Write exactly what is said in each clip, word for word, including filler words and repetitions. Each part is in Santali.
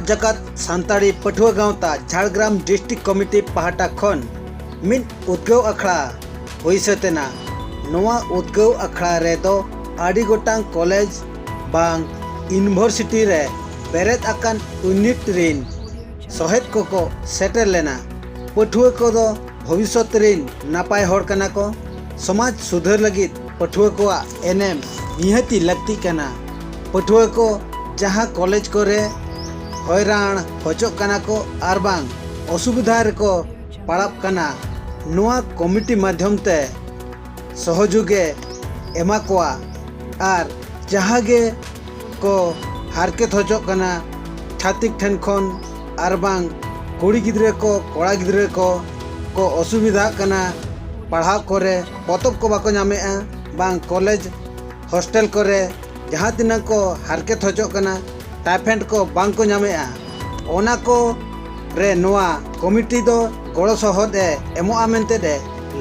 ᱡᱟᱠᱟᱛ ᱥᱟᱱᱛᱟᱲᱤ ᱯᱟᱹᱴᱷᱩᱣᱟᱹ ᱜᱟᱶᱛᱟ ᱡᱷᱟᱲᱜᱨᱟᱢ ᱰᱤᱥᱴᱨᱤᱠᱴ ᱠᱚᱢᱤᱴᱤ ᱯᱟᱦᱴᱟ ᱠᱷᱚᱱ ᱢᱤᱫ ᱩᱫᱽᱜᱟᱹᱣ ᱟᱠᱷᱲᱟ ᱦᱩᱭ ᱥᱟᱹᱛ ᱮᱱᱟ᱾ ᱱᱚᱣᱟ ᱩᱫᱽᱜᱟᱹᱣ ᱟᱠᱷᱲᱟ ᱨᱮᱫᱚ ᱟᱹᱰᱤ ᱜᱚᱴᱟᱝ ᱠᱚᱞᱮᱡᱽ ᱵᱟᱝ ᱤᱭᱩᱱᱤᱵᱷᱟᱨᱥᱤᱴᱤ ᱨᱮ ᱵᱮᱨᱮᱫ ᱟᱠᱟᱱ ᱤᱭᱩᱱᱤᱴ ᱨᱤᱱ ᱥᱚᱦᱮᱫ ᱠᱚᱠᱚ ᱥᱮᱴᱮᱨ ᱞᱮᱱᱟ᱾ ᱯᱟᱹᱴᱷᱩᱣᱟᱹ ᱠᱚᱫᱚ ᱵᱷᱚᱵᱤᱥᱥᱚᱛ ᱨᱤᱱ ᱱᱟᱯᱟᱭ ᱦᱚᱲ ᱠᱟᱱᱟ ᱠᱚ᱾ ᱥᱚᱢᱟᱡᱽ ᱥᱩᱫᱷᱟᱹᱨ ᱞᱟᱹᱜᱤᱫ ᱯᱟᱹᱴᱷᱩᱣᱟᱹ ᱠᱚᱣᱟᱜ ᱮᱱᱮᱢ ᱱᱤᱦᱟᱹᱛᱤ ᱞᱟᱹᱠᱛᱤᱜ ᱠᱟᱱᱟ᱾ ᱯᱟᱹᱴᱷᱩᱣᱟᱹ ᱠᱚ ᱡᱟᱦᱟᱸ ᱠᱚᱞᱮᱡᱽ ᱠᱚᱨᱮ ᱦᱚᱭᱨᱟᱱ ᱦᱚᱪᱚᱜ ᱠᱟᱱᱟ ᱠᱚ ᱟᱨ ᱵᱟᱝ ᱚᱥᱩᱵᱤᱫᱷᱟ ᱨᱮᱠᱚ ᱯᱟᱲᱟᱜ ᱠᱟᱱᱟ, ᱱᱚᱣᱟ ᱠᱚᱢᱤᱴᱤ ᱢᱟᱫᱽᱫᱷᱚᱢ ᱛᱮ ᱥᱚᱦᱚᱡᱳᱜᱮ ᱮᱢᱟ ᱠᱚᱣᱟ ᱟᱨ ᱡᱟᱦᱟᱸ ᱜᱮ ᱠᱚ ᱦᱟᱨᱠᱮᱛ ᱦᱚᱪᱚᱜ ᱠᱟᱱᱟ ᱪᱷᱟᱹᱛᱤᱠ ᱴᱷᱮᱱ ᱠᱷᱚᱱ, ᱟᱨ ᱵᱟᱝ ᱠᱩᱲᱤ ᱜᱤᱫᱽᱨᱟᱹ ᱠᱚ, ᱠᱚᱲᱟ ᱜᱤᱫᱽᱨᱟᱹ ᱠᱚ ᱠᱚ ᱚᱥᱩᱵᱤᱫᱷᱟᱜ ᱠᱟᱱᱟ ᱯᱟᱲᱦᱟᱣ ᱠᱚᱨᱮ, ᱯᱚᱛᱚᱵ ᱠᱚ ᱵᱟᱠᱚ ᱧᱟᱢᱮᱜᱼᱟ, ᱵᱟᱝ ᱠᱚᱞᱮᱡᱽ ᱦᱳᱥᱴᱮᱞ ᱠᱚᱨᱮ ᱡᱟᱦᱟᱸ ᱛᱤᱱᱟᱹᱜ ᱠᱚ ᱦᱟᱨᱠᱮᱛ ᱦᱚᱪᱚᱜ ᱠᱟᱱᱟ, ᱴᱟᱭᱯᱷᱮᱱᱴ ᱠᱚ ᱵᱟᱝ ᱠᱚ ᱧᱟᱢᱮᱜᱼᱟ, ᱚᱱᱟ ᱠᱚ ᱨᱮ ᱱᱚᱣᱟ ᱠᱚᱢᱤᱴᱤ ᱫᱚ ᱜᱚᱲᱚ ᱥᱚᱦᱚᱫ ᱮ ᱮᱢᱚᱜᱼᱟ ᱢᱮᱱᱛᱮ ᱮ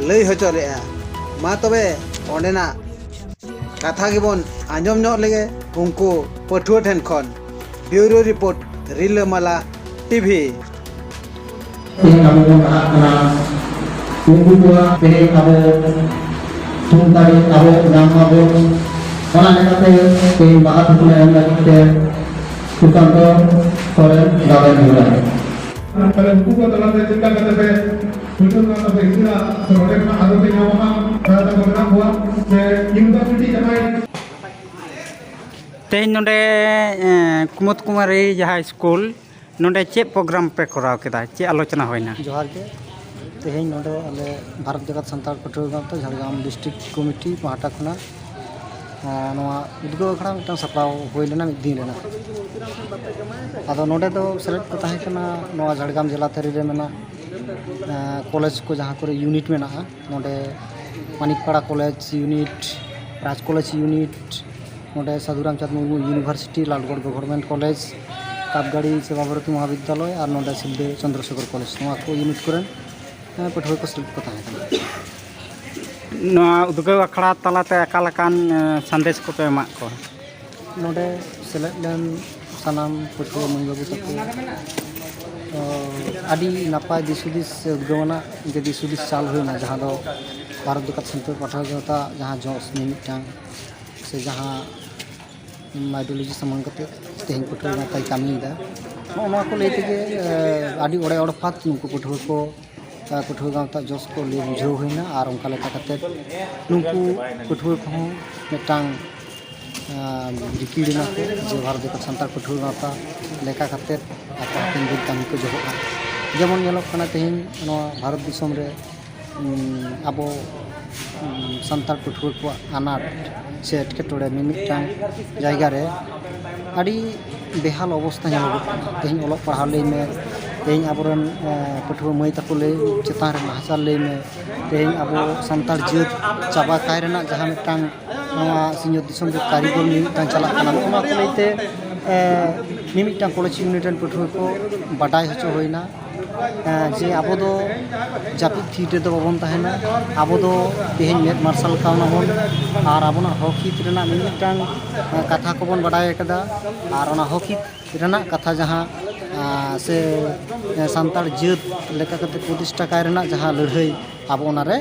ᱞᱟᱹᱭ ᱦᱚᱪᱚ ᱞᱮᱜᱼᱟ᱾ ᱢᱟ ᱛᱚᱵᱮ ᱚᱸᱰᱮᱱᱟᱜ ᱠᱟᱛᱷᱟ ᱜᱮᱵᱚᱱ ᱟᱸᱡᱚᱢ ᱧᱚᱜ ᱞᱮᱜᱮ ᱩᱱᱠᱩ ᱯᱟᱹᱴᱷᱩᱣᱟᱹ ᱴᱷᱮᱱ ᱠᱷᱚᱱ᱾ ᱵᱤᱭᱩᱨᱳ ᱨᱤᱯᱳᱨᱴ, ᱨᱤᱞᱟᱹᱢᱟᱞᱟ ᱴᱤᱵᱷᱤ᱾ ᱛᱮᱦᱮᱧ ᱟᱵᱚ ᱵᱚᱱ ᱯᱟᱲᱦᱟᱜ ᱠᱟᱱᱟ, ᱩᱱᱠᱩ ᱠᱚᱣᱟᱜ ᱛᱮᱦᱮᱧ ᱟᱵᱚ ᱛᱷᱩᱢ ᱫᱟᱲᱮ ᱟᱵᱚ ᱧᱟᱢ ᱢᱟᱵᱚᱱ᱾ ᱚᱱᱟ ᱞᱮᱠᱟᱛᱮ ᱛᱮᱦᱮᱧ ᱵᱟᱦᱟ ᱛᱷᱩᱯᱱᱟᱹ ᱮᱢ ᱞᱟᱹᱜᱤᱫ ᱛᱮ ᱥᱩᱥᱟᱱᱛᱚ ᱥᱚᱨᱮᱱ ᱫᱟᱫᱟ ᱢᱮᱱᱟᱭ᱾ ᱛᱟᱦᱞᱮ ᱩᱱᱠᱩ ᱠᱚ ᱛᱟᱞᱟᱛᱮ ᱪᱮᱫ ᱞᱮᱠᱟ ᱠᱟᱛᱮ ᱯᱮ ᱯᱟᱹᱴᱷᱩᱣᱟᱹ ᱠᱚ ᱟᱯᱮ ᱤᱥᱤᱱᱟ ᱥᱮ ᱱᱚᱰᱮ ᱠᱷᱚᱱᱟᱜ ᱟᱨᱚ ᱯᱮ ᱧᱟᱢᱟ ᱦᱟᱸᱜ, ᱛᱟᱦᱞᱮ ᱛᱟᱠᱚ ᱢᱮᱱᱟᱜ ᱠᱚᱣᱟ ᱥᱮ ᱤᱭᱩᱱᱤᱵᱷᱟᱨᱥᱤᱴᱤ ᱡᱟᱦᱟᱸᱭ ᱛᱮᱦᱮᱧ ᱱᱚᱰᱮ, ᱮᱸ, ᱠᱩᱢᱩᱫ ᱠᱩᱢᱟᱨᱤ ᱡᱟᱦᱟᱸ ᱥᱠᱩᱞ, ᱱᱚᱰᱮ ᱪᱮᱫ ᱯᱨᱳᱜᱨᱟᱢ ᱯᱮ ᱠᱚᱨᱟᱣ ᱠᱮᱫᱟ? ᱪᱮᱫ ᱟᱞᱳᱪᱚᱱᱟ ᱦᱩᱭᱱᱟ? ᱡᱚᱦᱟᱨ ᱜᱮ᱾ ᱛᱮᱦᱮᱧ ᱱᱚᱰᱮ ᱟᱞᱮ ᱵᱷᱟᱨᱚᱛ ᱡᱟᱠᱟᱛ ᱥᱟᱱᱛᱟᱲ ᱯᱟᱹᱴᱷᱩᱣᱟᱹ ᱜᱟᱶᱛᱟ ᱡᱷᱟᱲᱜᱨᱟᱢ ᱰᱤᱥᱴᱨᱤᱠᱴ ᱠᱚᱢᱤᱴᱤ ᱯᱟᱦᱴᱟ ᱠᱷᱚᱱᱟᱜ, ᱮᱸ, ᱱᱚᱣᱟ ᱩᱫᱽᱜᱟᱹᱣ ᱟᱠᱷᱲᱟ ᱢᱤᱫᱴᱟᱝ ᱥᱟᱯᱲᱟᱣ ᱦᱩᱭ ᱞᱮᱱᱟ ᱢᱤᱫ ᱫᱤᱱ ᱨᱮᱱᱟᱜ᱾ ᱟᱫᱚ ᱱᱚᱰᱮ ᱫᱚ ᱥᱮᱞᱮᱫ ᱠᱚ ᱛᱟᱦᱮᱸ ᱠᱟᱱᱟ ᱱᱚᱣᱟ ᱡᱷᱟᱲᱜᱨᱟᱢ ᱡᱮᱞᱟ ᱛᱟᱹᱨᱤ ᱨᱮ ᱢᱮᱱᱟᱜ, ᱮᱸ, ᱠᱚᱞᱮᱡᱽ ᱠᱚ ᱡᱟᱦᱟᱸ ᱠᱚᱨᱮ ᱤᱭᱩᱱᱤᱴ ᱢᱮᱱᱟᱜᱼᱟ, ᱱᱚᱰᱮ Manikpara college unit, Raj college unit, ᱱᱚᱰᱮ Sadhu Ramchand Murmu university, Lalgarh government college, Kapgari Seba Bharati ᱢᱚᱦᱟᱵᱤᱫᱽᱫᱟᱞᱚᱭ ᱟᱨ ᱱᱚᱰᱮ ᱥᱤᱞᱫᱟᱹ ᱪᱚᱱᱫᱨᱚᱥᱮᱠᱷᱚᱨ ᱠᱚᱞᱮᱡᱽ, ᱱᱚᱣᱟ ᱠᱚ ᱤᱭᱩᱱᱤᱴ ᱠᱚᱨᱮᱱ, ᱮᱸ, ᱯᱟᱹᱴᱷᱩᱣᱟᱹ ᱠᱚ ᱥᱮᱞᱮᱫ ᱠᱚ ᱛᱟᱦᱮᱸ ᱠᱟᱱᱟ᱾ ᱱᱚᱣᱟ ᱩᱫᱽᱜᱟᱹᱣ ᱟᱠᱷᱲᱟ ᱛᱟᱞᱟᱛᱮ ᱚᱠᱟ ᱞᱮᱠᱟᱱ, ᱮᱸ, ᱥᱟᱸᱫᱮᱥ ᱠᱚᱯᱮ ᱮᱢᱟᱜ ᱠᱚᱣᱟ? ᱱᱚᱰᱮ ᱥᱮᱞᱮᱫ ᱞᱮᱱ ᱥᱟᱱᱟᱢ ᱯᱟᱹᱴᱷᱩᱣᱟᱹ ᱢᱟᱹᱭ ᱵᱟᱹᱵᱩ ᱛᱟᱠᱚ, ᱛᱚ, ᱟᱹᱰᱤ ᱱᱟᱯᱟᱭ ᱫᱤᱥ ᱦᱩᱫᱤᱥ ᱥᱮ ᱩᱫᱽᱜᱟᱹᱣ ᱟᱱᱟᱜ ᱜᱮ ᱫᱤᱥ ᱦᱩᱫᱤᱥ ᱪᱟᱞ ᱦᱩᱭᱱᱟ, ᱡᱟᱦᱟᱸ ᱫᱚ ᱵᱷᱟᱨᱚᱛ ᱡᱟᱠᱟᱛ ᱥᱟᱱᱛᱟᱲ ᱯᱟᱹᱴᱷᱩᱣᱟᱹ ᱜᱟᱶᱛᱟ ᱡᱟᱦᱟᱸ ᱡᱚᱥ ᱢᱤᱢᱤᱫᱴᱟᱝ ᱥᱮ ᱡᱟᱦᱟᱸ ideology ᱥᱟᱢᱟᱝ ᱠᱟᱛᱮ ᱛᱮᱦᱮᱧ ᱯᱟᱹᱴᱷᱩᱣᱟᱹ ᱜᱟᱶᱛᱟᱭ ᱠᱟᱹᱢᱤᱭᱮᱫᱟ, ᱱᱚᱜᱼᱚ ᱱᱚᱣᱟ ᱠᱚ ᱞᱟᱹᱭ ᱛᱮᱜᱮ, ᱮ, ᱟᱹᱰᱤ ᱚᱲᱮ ᱚᱲᱯᱟᱛ ᱱᱩᱠᱩ ᱯᱟᱹᱴᱷᱩᱣᱟᱹ ᱠᱚ, ᱮ, ᱯᱟᱹᱴᱷᱩᱣᱟᱹ ᱜᱟᱶᱛᱟ ᱡᱚᱥ ᱠᱚ ᱞᱟᱹᱭ ᱵᱩᱡᱷᱟᱹᱣ ᱦᱩᱭᱱᱟ᱾ ᱟᱨ ᱚᱱᱠᱟ ᱞᱮᱠᱟ ᱠᱟᱛᱮ ᱱᱩᱠᱩ ᱯᱟᱹᱴᱷᱩᱣᱟᱹ ᱠᱚᱦᱚᱸ ᱢᱤᱫᱴᱟᱝ ᱟᱨ ᱨᱤᱠᱤᱲ ᱮᱱᱟ ᱠᱚ ᱡᱮ ᱵᱷᱟᱨᱚᱛ ᱡᱟᱠᱟᱛ ᱥᱟᱱᱛᱟᱲ ᱯᱟᱹᱴᱷᱩᱣᱟᱹ ᱜᱟᱶᱛᱟ ᱞᱮᱠᱟ ᱠᱟᱛᱮᱫ ᱟᱠᱚ ᱦᱟᱯᱮᱱ ᱫᱤᱱ ᱠᱟᱹᱢᱤ ᱠᱚ ᱡᱚᱦᱚᱜᱼᱟ᱾ ᱡᱮᱢᱚᱱ ᱧᱮᱞᱚᱜ ᱠᱟᱱᱟ ᱛᱮᱦᱮᱧ ᱱᱚᱣᱟ ᱵᱷᱟᱨᱚᱛ ᱫᱤᱥᱚᱢ ᱨᱮ, ᱩᱢ, ᱟᱵᱚ, ᱩᱢ, ᱥᱟᱱᱛᱟᱲ ᱯᱟᱹᱴᱷᱩᱣᱟᱹ ᱠᱚᱣᱟᱜ ᱟᱱᱟᱴ ᱥᱮ ᱮᱴᱠᱮᱴᱚᱬᱮ ᱢᱤᱢᱤᱫᱴᱟᱝ ᱡᱟᱭᱜᱟ ᱨᱮ ᱟᱹᱰᱤ ᱵᱮᱦᱟᱞ ᱚᱵᱚᱥᱛᱷᱟ ᱧᱮᱞᱚᱜᱚᱜ ᱠᱟᱱᱟ᱾ ᱛᱮᱦᱮᱧ ᱚᱞᱚᱜ ᱯᱟᱲᱦᱟᱣ ᱞᱟᱹᱭ ᱢᱮ, ᱛᱮᱦᱮᱧ ᱟᱵᱚᱨᱮᱱ, ᱮ, ᱯᱟᱹᱴᱷᱩᱣᱟᱹ ᱢᱟᱹᱭ ᱛᱟᱠᱚ ᱞᱟᱹᱭ ᱪᱮᱛᱟᱱ ᱨᱮ ᱱᱟᱦᱟᱪᱟᱨ ᱞᱟᱹᱭ ᱢᱮ, ᱛᱮᱦᱮᱧ ᱟᱵᱚ ᱥᱟᱱᱛᱟᱲ ᱡᱟᱹᱛ ᱪᱟᱵᱟ ᱠᱟᱭ ᱨᱮᱱᱟᱜ ᱡᱟᱦᱟᱸ ᱢᱤᱫᱴᱟᱝ ᱱᱚᱣᱟ ᱥᱤᱧᱚᱛ ᱫᱤᱥᱚᱢ ᱨᱮ ᱠᱟᱹᱨᱤᱜᱚᱞ ᱢᱤᱢᱤᱫᱴᱟᱝ ᱪᱟᱞᱟᱜ ᱠᱟᱱᱟ, ᱱᱚᱜᱼᱚ ᱱᱚᱣᱟ ᱠᱚ ᱞᱟᱹᱭᱛᱮ, ᱮ, ᱢᱤᱢᱤᱫᱴᱟᱝ ᱠᱚᱞᱮᱡᱽ ᱤᱭᱩᱱᱤᱭᱚᱱ ᱨᱮᱱ ᱯᱟᱹᱴᱷᱩᱣᱟᱹ ᱠᱚ ᱵᱟᱰᱟᱭ ᱦᱚᱪᱚ ᱦᱩᱭᱱᱟ, ᱮ, ᱡᱮ ᱟᱵᱚ ᱫᱚ ᱡᱟᱹᱯᱤᱫ ᱛᱷᱤᱨ ᱨᱮᱫᱚ ᱵᱟᱵᱚᱱ ᱛᱟᱦᱮᱱᱟ, ᱟᱵᱚ ᱫᱚ ᱛᱮᱦᱮᱧ ᱢᱮᱫ ᱢᱟᱨᱥᱟᱞ ᱠᱟᱣᱱᱟ ᱵᱚᱱ ᱟᱨ ᱟᱵᱚᱱᱟᱜ ᱦᱚᱠ ᱦᱤᱛ ᱨᱮᱱᱟᱜ ᱢᱤᱢᱤᱫᱴᱟᱝ, ᱮ, ᱠᱟᱛᱷᱟ ᱠᱚᱵᱚᱱ ᱵᱟᱰᱟᱭ ᱟᱠᱟᱫᱟ᱾ ᱟᱨ ᱚᱱᱟ ᱦᱚᱠ ᱦᱤᱛ ᱨᱮᱱᱟᱜ ᱠᱟᱛᱷᱟ ᱡᱟᱦᱟᱸ, ᱟ, ᱥᱮ, ᱮ, ᱥᱟᱱᱛᱟᱲ ᱡᱟᱹᱛ ᱞᱮᱠᱟ ᱠᱟᱛᱮ ᱯᱨᱚᱛᱤᱥᱴᱷᱟ ᱠᱟᱭ ᱨᱮᱱᱟᱜ ᱡᱟᱦᱟᱸ ᱞᱟᱹᱲᱦᱟᱹᱭ, ᱟᱵᱚ ᱚᱱᱟᱨᱮ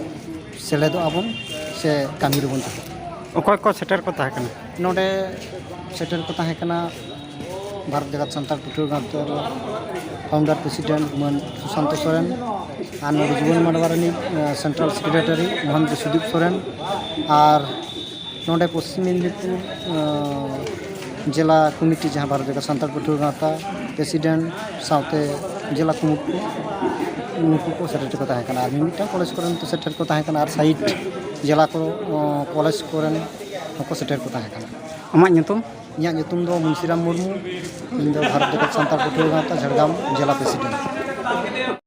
ᱥᱮᱞᱮᱫᱚᱜ ᱟᱵᱚᱱ ᱥᱮ ᱠᱟᱹᱢᱤ ᱨᱮᱵᱚᱱ ᱡᱚᱯᱲᱟᱜᱼᱟ᱾ ᱚᱠᱚᱭ ᱠᱚ ᱥᱮᱴᱮᱨ ᱠᱚ ᱛᱟᱦᱮᱸ ᱠᱟᱱᱟ? ᱱᱚᱰᱮ ᱥᱮᱴᱮᱨ ᱠᱚ ᱛᱟᱦᱮᱸ ᱠᱟᱱᱟ ᱵᱷᱟᱨᱚᱛ ᱡᱟᱠᱟᱛ ᱥᱟᱱᱛᱟᱲ ᱯᱟᱹᱴᱷᱩᱣᱟᱹ ᱜᱟᱶᱛᱟ ᱨᱮᱱ founder president ᱢᱟᱹᱱ ᱥᱩᱥᱟᱱᱛᱚ ᱥᱚᱨᱮᱱ, ᱟᱨ ᱱᱚᱰᱮ ᱡᱩᱣᱟᱹᱱ ᱢᱟᱰᱣᱟ ᱨᱤᱱᱤᱡ, ᱮ, central secretary ᱢᱚᱦᱮᱱᱫᱨᱚ ᱥᱩᱫᱤᱯ ᱥᱚᱨᱮᱱ, ᱟᱨ ᱱᱚᱰᱮ ᱯᱚᱥᱪᱤᱢ ᱢᱮᱫᱽᱱᱤᱯᱩᱨ, ᱮ, ᱡᱮᱞᱟ ᱠᱚᱢᱤᱴᱤ, ᱡᱟᱦᱟᱸ ᱵᱷᱟᱨᱚᱛ ᱡᱟᱠᱟᱛ ᱥᱟᱱᱛᱟᱲ ᱯᱟᱹᱴᱷᱩᱣᱟᱹ ᱜᱟᱶᱛᱟ president ᱥᱟᱶᱛᱮ ᱡᱮᱞᱟ ᱠᱚᱢᱤᱴᱤ, ᱩᱱᱠᱩ ᱠᱚ ᱥᱮᱴᱮᱨ ᱠᱚ ᱛᱟᱦᱮᱸ ᱠᱟᱱᱟ᱾ ᱟᱨ ᱢᱤᱢᱤᱫᱴᱟᱝ ᱠᱚᱞᱮᱡᱽ ᱠᱚᱨᱮᱱ ᱠᱚ ᱥᱮᱴᱮᱨ ᱠᱚ ᱛᱟᱦᱮᱸ ᱠᱟᱱᱟ, ᱟᱨ side ᱡᱮᱞᱟ ᱠᱚ, ᱮ, ᱠᱚᱞᱮᱡᱽ ᱠᱚᱨᱮᱱ ᱦᱚᱸᱠᱚ ᱥᱮᱴᱮᱨ ᱠᱚ ᱛᱟᱦᱮᱸ ᱠᱟᱱᱟ᱾ ᱟᱢᱟᱜ ᱧᱩᱛᱩᱢ? ᱤᱧᱟᱹᱜ ᱧᱩᱛᱩᱢ ᱫᱚ ᱢᱩᱱᱥᱤᱨᱟᱢ ᱢᱩᱨᱢᱩ᱾ ᱤᱧ ᱫᱚ ᱵᱷᱟᱨᱚᱛ ᱡᱟᱠᱟᱛ ᱥᱟᱱᱛᱟᱲ ᱯᱟᱹᱴᱷᱩᱣᱟᱹ ᱜᱟᱶᱛᱟ ᱡᱷᱟᱲᱜᱨᱟᱢ ᱡᱮᱞᱟ president᱾